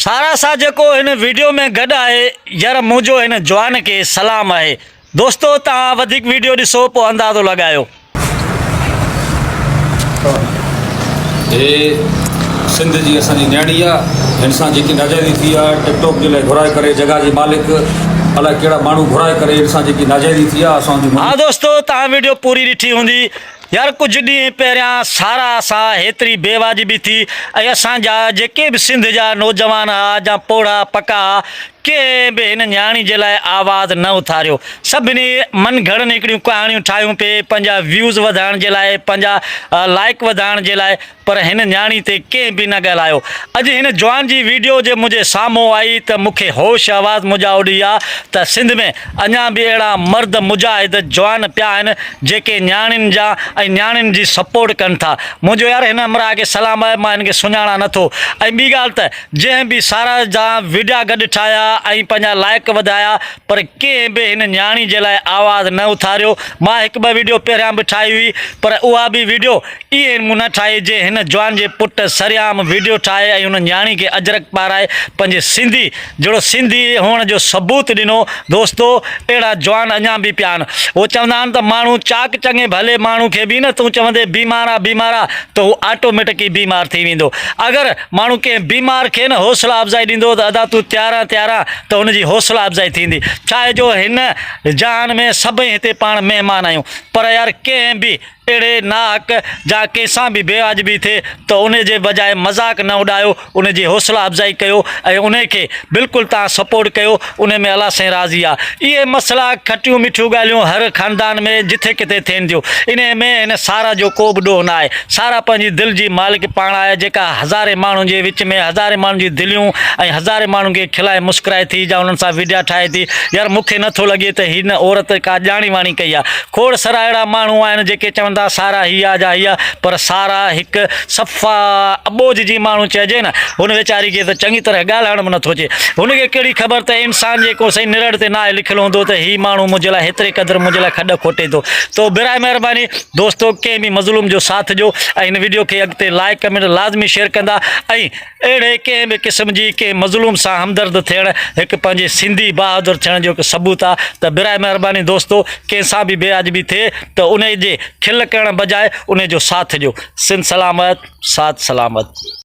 سارا سان جيڪو هن ويڊيو ۾ گڏ آهي ير منهنجو هن جوان کي سلام آهي دوستو توهان وڌيڪ ويڊيو ڏسو پوء اندازو لڳايو. هي سنڌ جي اسان جي نياڻي آ هن سان جيڪي ناجائزي ٿي آ ٽڪ ٽاڪ جي لاء گهرائي ڪري جڳهه جي مالڪ الائي ڪهڙا ماڻهو گهرائي ڪري هن سان جيڪي ناجائزي ٿي آ اسان ان جي ها دوستو توهان ويڊيو پوري ڏٺي هوندي يار ڪجهه ڏينهن پهريان سارا سان هيتري بي واجبي ٿي ۽ اسان جا جيڪي به سنڌ جا نوجوان ها جا پوڙها پڪا ها ڪنهن به هن نياڻي جي لاء آواز نه اٿاريو سڀني من گهڙن هڪڙيون ڪهاڻيون ٺاهيون پي پنهنجا ويوز وڌائڻ جي لاء پنهنجا لائيڪ وڌائڻ جي لاء پر هن نياڻي تي ڪنهن به نه ڳالهايو. اڄ هن جوان جي ويڊيو جي منهنجي سامهون آئي ته مون کي هوش حواس منهنجا اڏي ويا ته سنڌ ۾ اڃا به اهڙا مرد مجاهد جوان پيا آهن جيڪي نياڻين جا ۽ نياڻين جي سپورٽ ڪن ٿا. منهنجو يار هن همراهه کي سلام آهي مان هن کي سڃاڻان نه ٿو ۽ ٻي ڳالهه ته جنهن به سارا جا ويڊيا گڏ ٺاهيا ۽ پنهنجا لائيڪ وڌايا پر ڪنهن به هن نياڻي جي لاء آواز نه اٿاريو. مان هڪ ٻه ويڊيو پهريان به ٺاهي هئي پر اها به ويڊيو ائين مون نه ٺاهي جنهن هن جوان جي پٽ سرعام ويڊيو ٺاهي ۽ ان نياڻي کي اجرڪ پارائي پنهنجي سنڌي جهڙو سنڌي هئڻ جو ثبوت ڏنو دوستو اهڙا جوان اڃان به پيا آهن هو چوندا آهن ته ماڻهو چاڪ چڱي ڀلي ماڻهو کي به نه تون چوندي بيمار آ بيمار آ ته هو آٽوميٽڪ ئي بيمار ٿي ويندو اگر ماڻهو ڪنهن بيمار کي نه حوصلا افزائي ڏيندو ته ادا تون تيار آ تيار آ ته هن جي حوصلا افزائي ٿيندي ڇا آهي جو هن جهان ۾ سڀئي هتي پاڻ مهمان آهيون پر يار ڪنهن به اهڙي ناحق جا ڪنهن سان به بيواجبي ٿئي ته ان جي بجاء مذاق نه اڏايو ان جي حوصلا افزائي ڪيو ۽ ان کي بلڪل توهان سپورٽ ڪيو ان ۾ الله سائين راضي آ اهي مسئلا کٽيون مٺيون ڳالهيون هر خاندان ۾ جٿي ڪٿي ٿين ٿيون انهي ۾ هن سارا جو ڪو به ڏوهه نه آهي سارا پنهنجي دل جي مالڪ پاڻ آهي جيڪا هزارين ماڻهن جي وچ ۾ هزارين ماڻهن جي دليون ۽ هزارين ماڻهن کي کلائي مسڪرائي ٿي جا انهن سان ويڊيا ٺاهي ٿي يار مون کي نه ٿو لڳي ته هن عورت ڪا ڄاڻي واڻي ڪئي آ کوڙ سرا اهڙا ماڻهو آهن جيڪي چون ٿا سارا هي آ جا هي آ پر سارا هڪ صفا اٻوجهه جي ماڻهو چئجي نه هن ويچاري کي ته چڱي طرح ڳالهائڻ به نٿو اچي هن کي ڪهڙي خبر ته انسان جي ڪو سائين نرڙ تي ناهي لکيل هوندو ته هي ماڻهو منهنجي لاء هيتري قدر منهنجي لاء کڏ کوٽي ٿو تو برائي مهرباني دوستو ڪنهن به مظلوم جو ساٿ ڏيو ۽ هن وڊيو کي اڳتي لائڪ ڪمينٽ لازمي شيئر ڪندا ۽ اهڙي ڪنهن به قسم جي ڪنهن مظلوم سان همدرد ٿيڻ هڪ پنهنجي سنڌي بهادر ٿيڻ جو هڪ ثبوت آ ته براء مهرباني دوستو ڪنهن سان به بي ادبي ٿئي ته انهي جي کل ڪرڻ بجاء انهي جو ساٿ ڏيو سنڌ سلامت ساٿ سلامت.